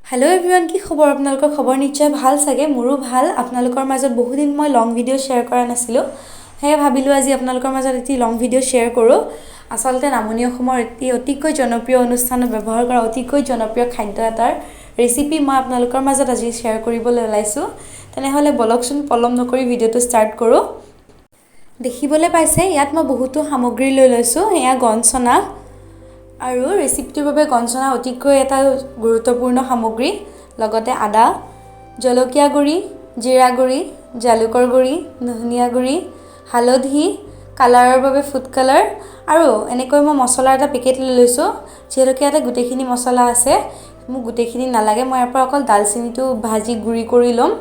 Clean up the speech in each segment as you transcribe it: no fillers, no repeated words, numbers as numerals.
Hello' everyone, কি খবৰ আপোনালোকৰ? খবৰ নিশ্চয় ভাল চাগে, মোৰো ভাল। আপোনালোকৰ মাজত বহুদিন মই লং ভিডিঅ' শ্বেয়াৰ কৰা নাছিলোঁ, সেয়ে ভাবিলোঁ আজি আপোনালোকৰ মাজত এটি লং ভিডিঅ' শ্বেয়াৰ কৰোঁ। আচলতে নামনি অসমৰ এটি অতিকৈ জনপ্ৰিয় অনুষ্ঠানত ব্যৱহাৰ কৰা অতিকৈ জনপ্ৰিয় খাদ্য এটাৰ ৰেচিপি মই আপোনালোকৰ মাজত আজি শ্বেয়াৰ কৰিবলৈ ওলাইছোঁ। তেনেহ'লে ব'লকচোন, পলম নকৰি ভিডিঅ'টো ষ্টাৰ্ট কৰোঁ। দেখিবলৈ পাইছে ইয়াত মই বহুতো সামগ্ৰী লৈ লৈছোঁ। এয়া গনচনা, আৰু ৰেচিপিটোৰ বাবে গনচনা অতিকৈ এটা গুৰুত্বপূৰ্ণ সামগ্ৰী, লগতে আদা, জলকীয়া গুড়ি, জিৰা গুড়ি, জালুকৰ গুড়ি, ধনিয়া গুড়ি, হালধি, কালাৰৰ বাবে ফুড কালাৰ, আৰু এনেকৈ মই মছলাৰ এটা পেকেট লৈ লৈছোঁ। যিহেতুকে ইয়াতে গোটেইখিনি মছলা আছে, মোক গোটেইখিনি নালাগে, মই ইয়াৰ পৰা অকল দালচেনিটো ভাজি গুড়ি কৰি ল'ম।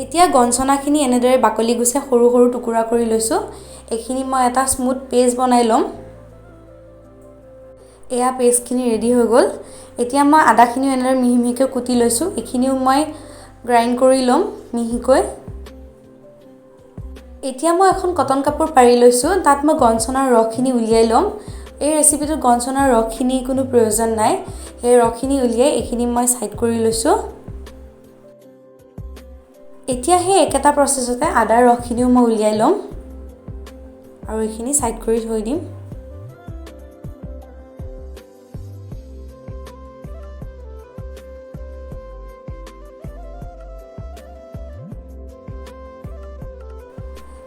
এতিয়া গনচনাখিনি এনেদৰে বাকলি গুচাই সৰু সৰু টুকুৰা কৰি লৈছোঁ। এইখিনি মই এটা স্মুথ পেষ্ট বনাই ল'ম। এয়া পেষ্টখিনি ৰেডি হৈ গ'ল। এতিয়া মই আদাখিনিও এনেদৰে মিহি মিহিকৈ কুটি লৈছোঁ, এইখিনিও মই গ্ৰাইণ্ড কৰি ল'ম মিহিকৈ। এতিয়া মই এখন কটন কাপোৰ পাৰি লৈছোঁ, তাত মই গনচনাৰ ৰসখিনি উলিয়াই ল'ম। এই ৰেচিপিটোত গনচনাৰ ৰসখিনি কোনো প্ৰয়োজন নাই, সেই ৰসখিনি উলিয়াই এইখিনি মই ছাইড কৰি লৈছোঁ। এতিয়া সেই একেটা প্ৰচেছতে আদাৰ ৰসখিনিও মই উলিয়াই ল'ম আৰু এইখিনি ছাইড কৰি থৈ দিম।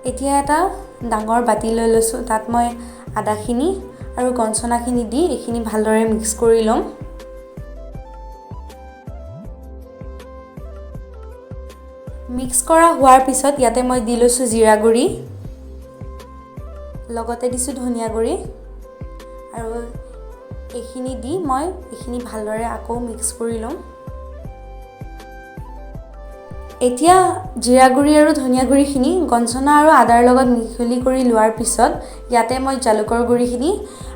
এতিয়া এটা ডাঙৰ বাতি লৈ লৈছোঁ, তাত মই আদাখিনি আৰু গনচনাখিনি দি এইখিনি ভালদৰে মিক্স কৰি ল'ম। মিক্স কৰা হোৱাৰ পিছত ইয়াতে মই দি লৈছোঁ জিৰা গুড়ি, লগতে দিছোঁ ধনিয়া গুড়ি, আৰু এইখিনি দি মই এইখিনি ভালদৰে আকৌ মিক্স কৰি ল'ম। এতিয়া জিৰা গুড়ি আৰু ধনিয়া গুড়িখিনি গনচনা আৰু আদাৰ লগত মিহলি কৰি লোৱাৰ পিছত ইয়াতে মই জালুকৰ গুড়িখিনি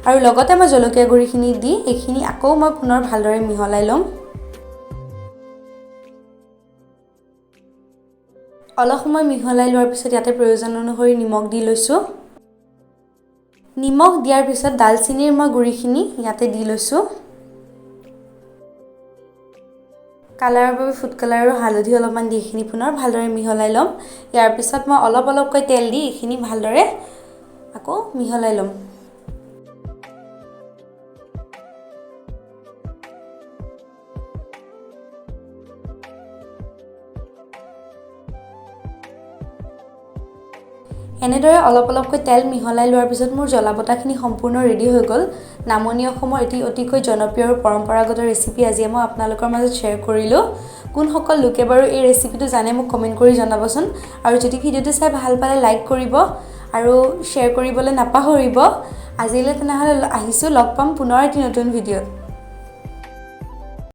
আৰু লগতে মই জলকীয়া গুড়িখিনি দি এইখিনি আকৌ মই পুনৰ ভালদৰে মিহলাই ল'ম। অলপ সময় মিহলাই লোৱাৰ পিছত ইয়াতে প্ৰয়োজন অনুসৰি নিমখ দি লৈছোঁ। নিমখ দিয়াৰ পিছত দালচেনিৰ মই গুড়িখিনি ইয়াতে দি লৈছোঁ। কালাৰৰ বাবে ফুড কালাৰ আৰু হালধি অলপমান দি এইখিনি পুনৰ ভালদৰে মিহলাই ল'ম। ইয়াৰ পিছত মই অলপ অলপকৈ তেল দি এইখিনি ভালদৰে আকৌ মিহলাই ল'ম। এনেদৰে অলপ অলপকৈ তেল মিহলাই লোৱাৰ পিছত মোৰ জ্বলা বটাখিনি সম্পূৰ্ণ ৰেডি হৈ গ'ল। নামনি অসমৰ এটি অতিকৈ জনপ্ৰিয় আৰু পৰম্পৰাগত ৰেচিপি আজি মই আপোনালোকৰ মাজত শ্বেয়াৰ কৰিলোঁ। কোনসকল লোকে বাৰু এই ৰেচিপিটো জানে মোক কমেণ্ট কৰি জনাবচোন। আৰু যদি ভিডিঅ'টো চাই ভাল পালে লাইক কৰিব আৰু শ্বেয়াৰ কৰিবলৈ নাপাহৰিব। আজিলৈ তেনেহ'লে আহিছোঁ, লগ পাম পুনৰ এটি নতুন ভিডিঅ'ত।